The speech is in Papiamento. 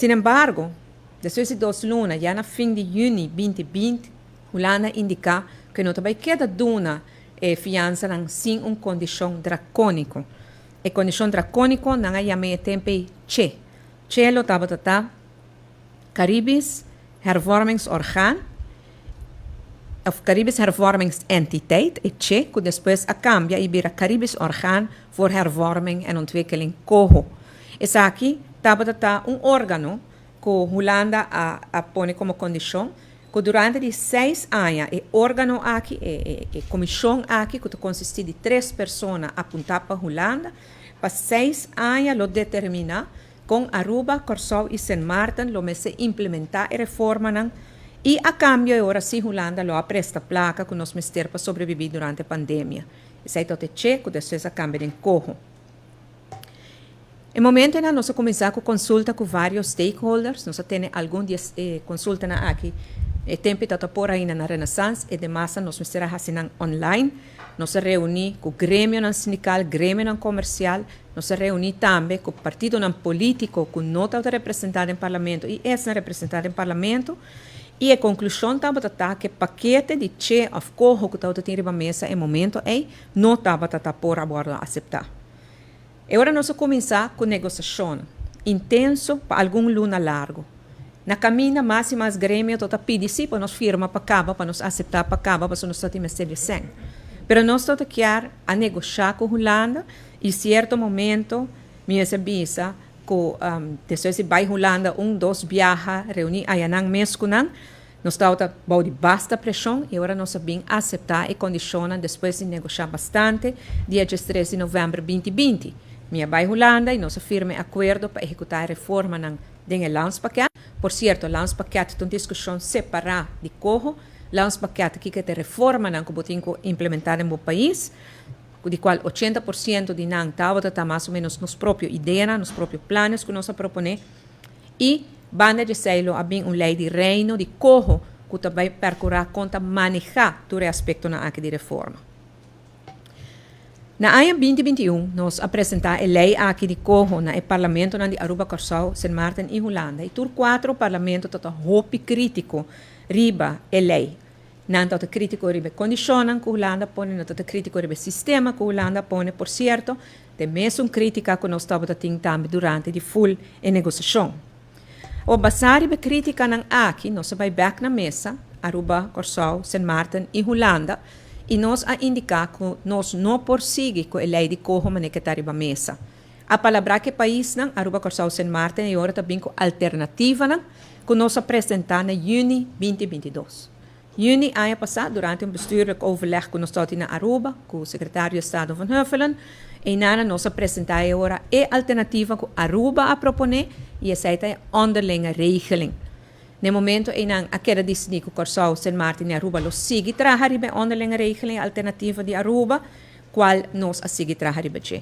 Sin embargo, despues di 2 luna, ya na fin di yüni 2020, Hulanda a indiká ku no ta bai keda duna fiansa sin un kondishon drakóniko. E kondishon drakóniko nan a yam'é e tempu CHE. CHE lo tabata ta Caribisch Hervormingsorgaan, òf Caribisch Hervormingsentiteit, e CHE, ku despues a kambia i bira Caribisch Orgaan voor Hervorming en Ontwikkeling, COHO. Esaki tabata un órgano ku Hulanda a pone komo kondishon ku durante di 6 aña e órgano aki, e komishon aki, ku ta konsistí di tres persona apuntá pa Hulanda, pa 6 aña lo determiná kon Aruba, Kòrsou i Sint Maarten lo mester implementá e reformanan i a kambio e ora sí Hulanda lo a presta plaka ku nos mester pa sobrebibí durante e pandemia. Esei ta e CHE ku despues a kambia den COHO. E momento ei nos a kuminsá ku konsulta ku vários stakeholders, nos a tene algun dia konsulta na aki, e tempu tabata por ainda na Renaissance i demas nos mester a hasi online. Nos a reuní ku gremio sindikal, gremio komersial, nos a reuní tambe ku partido polítiko ku no tabata representá den parlamento i ta representá den parlamento. I e konklushon tabata ku e pakete di CHE òf COHO ku tabata tin riba mesa e momento ei no tabata por a aseptá. I awor nos a kuminsá ku negosiashon intenso pa algun luna largu. Na kaminda, mas i mas gremio tabata pidi sí pa nos firma pa kaba, pa nos aseptá pa kaba, pa nos tin sèn. Pero nos tabata kier a negoshá ku Hulanda i sierto momento mi a bisa ku despues di bai Hulanda un, dos biaha, reuní ayanan mes ku nan, nos tabata bou di basta preshon i awor nos a bin aseptá e kondishon despues di negoshá bastante, dia 3 di novèmber 2020. Mi a bai Hulanda i nos a firma akuerdo pa ehekutá e reformanan den e landspakket. Por sierto, landspakket ta un diskushon separá di COHO. Landspakket aki ku ta reformanan ku bo tin ku implementá den bo pais, di kual 80% di nan tabata mas o ménos nos propio idea, nos propio plannan ku nos a proponé. I banda di esei a bin un lei di reino di COHO ku ta bai perkurá kon ta manehá tur e aspektonan aki di reforma. Na aña 2021, nos a presentá e lei aki di COHO na parlamento di Aruba, Kòrsou, Sint Maarten i Hulanda. I tur kuater parlamento tabata hopi krítiko riba e lei. Nan tabata krítiko riba kondishon ku Hulanda a pone, nan tabata krítiko riba sistema ku Hulanda a pone, por sierto, e mesun krítika ku nos tabata tin tambe durante di full e negosiashon. O basá riba krítikanan aki, nos a bai bèk na mesa, Aruba, Kòrsou, Sint Maarten i Hulanda, i nos a indiká ku nos no por sigui ku e lei di COHO manera ku ta riba mesa. A palabrá ku e paisnan, Aruba, Kòrsou, Sint Maarten i awor tambe ku alternativanan ku nos a presentá na yüni 2022. Yüni aña pasá, durante un bestuurlijk overleg ku nos tabatin na Aruba, ku sekretario di Estado Van Huffelen, i einan nos a presentá awor e alternativa ku Aruba a proponé i esei ta onderlinge regeling. Na momento einan a keda disidí ku Kòrsou, Sint Maarten i Aruba lo sigui traha riba onderlinge regeling alternativa di Aruba, kual nos a sigui traha riba dje.